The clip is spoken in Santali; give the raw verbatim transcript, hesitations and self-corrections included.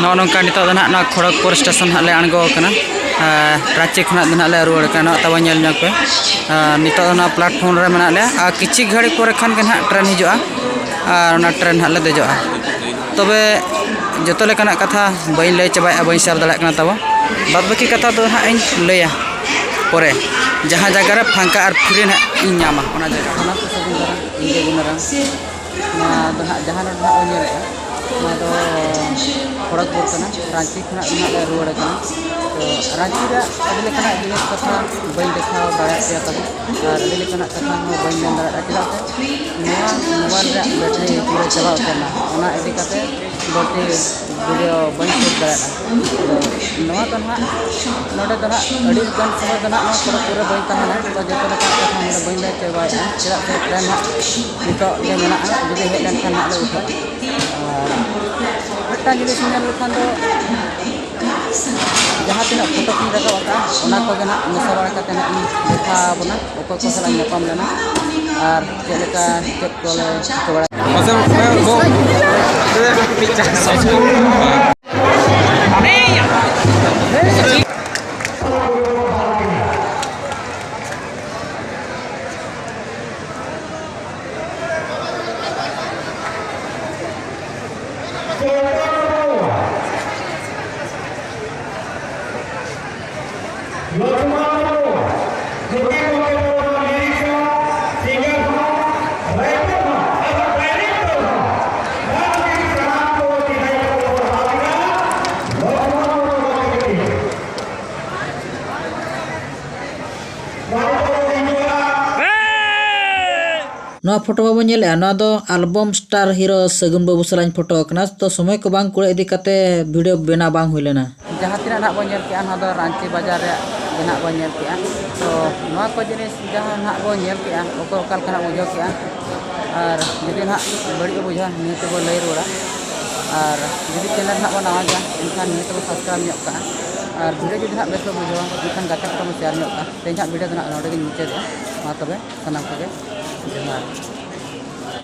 ᱱᱚᱜᱼᱚ ᱱᱚᱝᱠᱟ ᱱᱤᱛᱚᱜ ᱫᱚ ᱱᱟᱦᱟᱜ ᱱᱚᱣᱟ ᱠᱷᱚᱲᱚᱜᱽᱯᱩᱨ ᱥᱴᱮᱥᱚᱱ ᱦᱟᱸᱜ ᱞᱮ ᱟᱬᱜᱚ ᱟᱠᱟᱱᱟ᱾ ᱟᱨ ᱨᱟᱺᱪᱤ ᱠᱷᱚᱱᱟᱜ ᱫᱚ ᱱᱟᱦᱟᱜ ᱞᱮ ᱨᱩᱣᱟᱹᱲ ᱠᱟᱱᱟ᱾ ᱱᱚᱣᱟ ᱛᱟᱵᱚᱱ ᱧᱮᱞ ᱧᱚᱜ ᱯᱮ᱾ ᱟᱨ ᱱᱤᱛᱚᱜ ᱫᱚ ᱱᱚᱣᱟ ᱯᱞᱟᱴᱯᱷᱚᱨᱢ ᱨᱮ ᱢᱮᱱᱟᱜ ᱞᱮᱭᱟ᱾ ᱟᱨ ᱠᱤᱪᱷᱤ ᱜᱷᱟᱹᱲᱤᱡ ᱯᱚᱨᱮ ᱠᱷᱟᱱ ᱜᱮ ᱱᱟᱦᱟᱜ ᱴᱨᱮᱱ ᱦᱤᱡᱩᱜᱼᱟ᱾ ᱟᱨ ᱚᱱᱟ ᱴᱨᱮᱱ ᱦᱟᱸᱜ ᱞᱮ ᱫᱮᱡᱚᱜᱼᱟ᱾ ᱛᱚᱵᱮ ᱡᱚᱛᱚ ᱞᱮᱠᱟᱱᱟᱜ ᱠᱟᱛᱷᱟ ᱵᱟᱹᱧ ᱞᱟᱹᱭ ᱪᱟᱵᱟᱭᱮᱫᱼᱟ, ᱵᱟᱹᱧ ᱥᱮᱭᱟᱨ ᱫᱟᱲᱮᱭᱟᱜ ᱠᱟᱱᱟ ᱛᱟᱵᱚ᱾ ᱵᱟᱫᱽ ᱵᱟᱹᱠᱤ ᱠᱟᱛᱷᱟ ᱫᱚ ᱱᱟᱦᱟᱜ ᱤᱧ ᱞᱟᱹᱭᱟ ᱯᱚᱨᱮ, ᱡᱟᱦᱟᱸ ᱡᱟᱭᱜᱟ ᱨᱮ ᱯᱷᱟᱸᱠᱟ ᱟᱨ ᱯᱷᱨᱤ ᱱᱟᱦᱟᱜ ᱤᱧ ᱧᱟᱢᱟ, ᱚᱱᱟ ᱡᱟᱭᱜᱟ᱾ ᱚᱱᱟ ᱠᱚ ᱥᱟᱹᱜᱩᱱ ᱫᱟᱨᱟᱢ, ᱤᱧ ᱜᱮ ᱜᱩᱱᱟᱹᱨᱟᱢ᱾ ᱱᱚᱣᱟ ᱫᱚ ᱦᱟᱸᱜ ᱡᱟᱦᱟᱸ ᱨᱳᱰ ᱦᱟᱸᱜ ᱵᱚᱱ ᱧᱮᱞᱮᱫᱼᱟ, ᱱᱚᱣᱟ ᱫᱚ ᱠᱷᱚᱲᱚᱜᱽᱯᱩᱨ ᱠᱟᱱᱟ᱾ ᱨᱟᱺᱪᱤ ᱠᱷᱚᱱᱟᱜ ᱫᱚ ᱦᱟᱸᱜ ᱞᱮ ᱨᱩᱣᱟᱹᱲ ᱠᱟᱱᱟ᱾ ᱛᱚ ᱨᱟᱺᱪᱤ ᱨᱮᱭᱟᱜ ᱟᱹᱰᱤ ᱞᱮᱠᱟᱱᱟᱜ ᱡᱤᱱᱤᱥ ᱠᱟᱛᱷᱟ ᱵᱟᱹᱧ ᱫᱮᱠᱷᱟᱣ ᱫᱟᱲᱮᱭᱟᱜ ᱯᱮᱭᱟ ᱛᱟᱵᱚᱱ, ᱟᱨ ᱟᱹᱰᱤ ᱞᱮᱠᱟᱱᱟᱜ ᱠᱟᱛᱷᱟ ᱦᱚᱸ ᱵᱟᱹᱧ ᱢᱮᱱ ᱫᱟᱲᱮᱭᱟᱜᱼᱟ, ᱪᱮᱫᱟᱜ ᱥᱮ ᱱᱚᱣᱟ ᱢᱳᱵᱟᱭᱤᱞ ᱨᱮᱭᱟᱜ ᱵᱮᱴᱨᱤ ᱯᱩᱨᱟᱹ ᱪᱟᱵᱟ ᱩᱛᱟᱹᱨ ᱮᱱᱟ᱾ ᱚᱱᱟ ᱤᱫᱤ ᱠᱟᱛᱮ ᱵᱟᱹᱲᱛᱤ ᱵᱷᱤᱰᱤᱭᱳ ᱵᱟᱹᱧ ᱥᱩᱴ ᱫᱟᱲᱮᱭᱟᱜᱼᱟ᱾ ᱟᱫᱚ ᱱᱚᱣᱟ ᱫᱚ ᱱᱟᱦᱟᱜ, ᱱᱚᱰᱮ ᱫᱚ ᱱᱟᱦᱟᱜ ᱟᱹᱰᱤ ᱜᱟᱱ ᱥᱚᱢᱚᱭ ᱫᱚ ᱱᱟᱦᱟᱜ ᱱᱚᱣᱟ ᱠᱷᱚᱲᱚᱜᱽᱯᱩᱨ ᱨᱮ ᱵᱟᱹᱧ ᱛᱟᱦᱮᱱᱟ᱾ ᱛᱚ ᱡᱚᱛᱚ ᱞᱮᱠᱟᱱᱟᱜ ᱠᱟᱛᱷᱟ ᱱᱚᱰᱮ ᱵᱟᱹᱧ ᱞᱟᱹᱭ ᱪᱟᱵᱟᱭᱮᱫᱼᱟ, ᱪᱮᱫᱟᱜ ᱥᱮ ᱴᱨᱮᱱ ᱱᱟᱦᱟᱜ ᱱᱤᱛᱚᱜ ᱜᱮ ᱢᱮᱱᱟᱜᱼᱟ, ᱡᱩᱫᱤ ᱦᱮᱡ ᱞᱮᱱᱠᱷᱟᱱ ᱱᱟᱦᱟᱜ ᱞᱮ ᱩᱴᱷᱟᱹᱜᱼᱟ᱾ ᱟᱨ ᱢᱤᱫᱴᱟᱝ ᱡᱤᱱᱤᱥ ᱧᱮᱞ ᱞᱮᱠᱷᱟᱱ ᱫᱚ, ᱡᱟᱦᱟᱸ ᱛᱤᱱᱟᱹᱜ ᱯᱷᱳᱴᱳ ᱠᱚᱧ ᱨᱟᱠᱟᱵ ᱟᱠᱟᱫᱼᱟ, ᱚᱱᱟ ᱠᱚᱜᱮ ᱱᱟᱦᱟᱜ ᱢᱮᱥᱟ ᱵᱟᱲᱟ ᱠᱟᱛᱮ ᱱᱟᱦᱟᱜ ᱤᱧ ᱫᱮᱠᱷᱟᱣ ᱟᱵᱚᱱᱟ, ᱚᱠᱚᱭ ᱠᱚ ᱥᱟᱞᱟᱜ ᱤᱧ ᱧᱟᱯᱟᱢ ᱞᱮᱱᱟ ᱟᱨ ᱪᱮᱫ ᱞᱮᱠᱟ ᱪᱮᱫ ᱠᱚᱞᱮ ᱪᱤᱠᱟᱹ ᱵᱟᱲᱟᱭᱟ᱾ ᱱᱚᱣᱟ ᱯᱷᱳᱴᱳ ᱵᱟᱵᱚᱱ ᱧᱮᱞᱮᱜᱼᱟ, ᱱᱚᱣᱟ ᱫᱚ ᱟᱞᱵᱚᱢ ᱥᱴᱟᱨ ᱦᱤᱨᱳ ᱥᱟᱹᱜᱩᱱ ᱵᱟᱹᱵᱩ ᱥᱟᱞᱟᱜ ᱤᱧ ᱯᱷᱳᱴᱳ ᱟᱠᱟᱱᱟ᱾ ᱛᱚ ᱥᱚᱢᱚᱭ ᱠᱚ ᱵᱟᱝ ᱠᱩᱲᱟᱹᱜ ᱤᱫᱤ ᱠᱟᱛᱮ ᱵᱷᱤᱰᱤᱭᱳ ᱵᱮᱱᱟᱣ ᱵᱟᱝ ᱦᱩᱭ ᱞᱮᱱᱟ᱾ ᱡᱟᱦᱟᱸ ᱛᱤᱱᱟᱹᱜ ᱱᱟᱦᱟᱜ ᱵᱚᱱ ᱧᱮᱞ ᱠᱮᱜᱼᱟ, ᱱᱚᱣᱟ ᱫᱚ ᱨᱟᱺᱪᱤ ᱵᱟᱡᱟᱨ ᱨᱮᱭᱟᱜ ᱜᱮ ᱱᱟᱦᱟᱜ ᱵᱚᱱ ᱧᱮᱞ ᱠᱮᱜᱼᱟ᱾ ᱛᱚ ᱱᱚᱣᱟ ᱠᱚ ᱡᱤᱱᱤᱥ ᱡᱟᱦᱟᱸ ᱱᱟᱦᱟᱜ ᱵᱚᱱ ᱧᱮᱞ ᱠᱮᱜᱼᱟ, ᱚᱠᱚᱭ ᱚᱠᱟ ᱞᱮᱠᱟᱱᱟᱜ ᱵᱩᱡᱷᱟᱹᱣ ᱠᱮᱜᱼᱟ, ᱟᱨ ᱡᱩᱫᱤ ᱱᱟᱦᱟᱜ ᱵᱟᱹᱲᱤᱡ ᱵᱚ ᱵᱩᱡᱷᱟᱹᱣᱟ, ᱱᱤᱦᱟᱹᱛ ᱵᱚ ᱞᱟᱹᱭ ᱨᱩᱣᱟᱹᱲᱟ᱾ ᱟᱨ ᱡᱩᱫᱤ ᱪᱮᱱᱮᱞ ᱱᱟᱦᱟᱜ ᱵᱚᱱ ᱱᱟᱣᱟ ᱜᱮᱭᱟ, ᱮᱱᱠᱷᱟᱱ ᱱᱤᱦᱟᱹᱛ ᱵᱚ ᱥᱟᱵᱥᱠᱨᱟᱭᱤᱵᱽ ᱧᱚᱜ ᱠᱟᱜᱼᱟ᱾ ᱟᱨ ᱵᱷᱤᱰᱤᱭᱳ ᱡᱩᱫᱤ ᱱᱟᱦᱟᱜ ᱵᱮᱥ ᱵᱚ ᱵᱩᱡᱷᱟᱹᱣᱟ, ᱮᱱᱠᱷᱟᱱ ᱜᱟᱛᱮ ᱠᱚ ᱵᱚᱱ ᱥᱮᱭᱟᱨ ᱧᱚᱜ ᱠᱟᱜᱼᱟ᱾ ᱛᱮᱦᱮᱧ ᱱᱟᱦᱟᱜ ᱵᱷᱤᱰᱤᱭᱳ ᱫᱚ ᱱᱟᱦᱟᱜ ᱱᱚᱰᱮ ᱜᱤᱧ ᱢᱩᱪᱟᱹᱫᱮᱜᱼᱟ᱾ ᱢᱟ ᱛᱚᱵᱮ ᱥᱟᱱᱟᱢ ᱠᱚᱜᱮ ᱡᱚᱦᱟᱨ᱾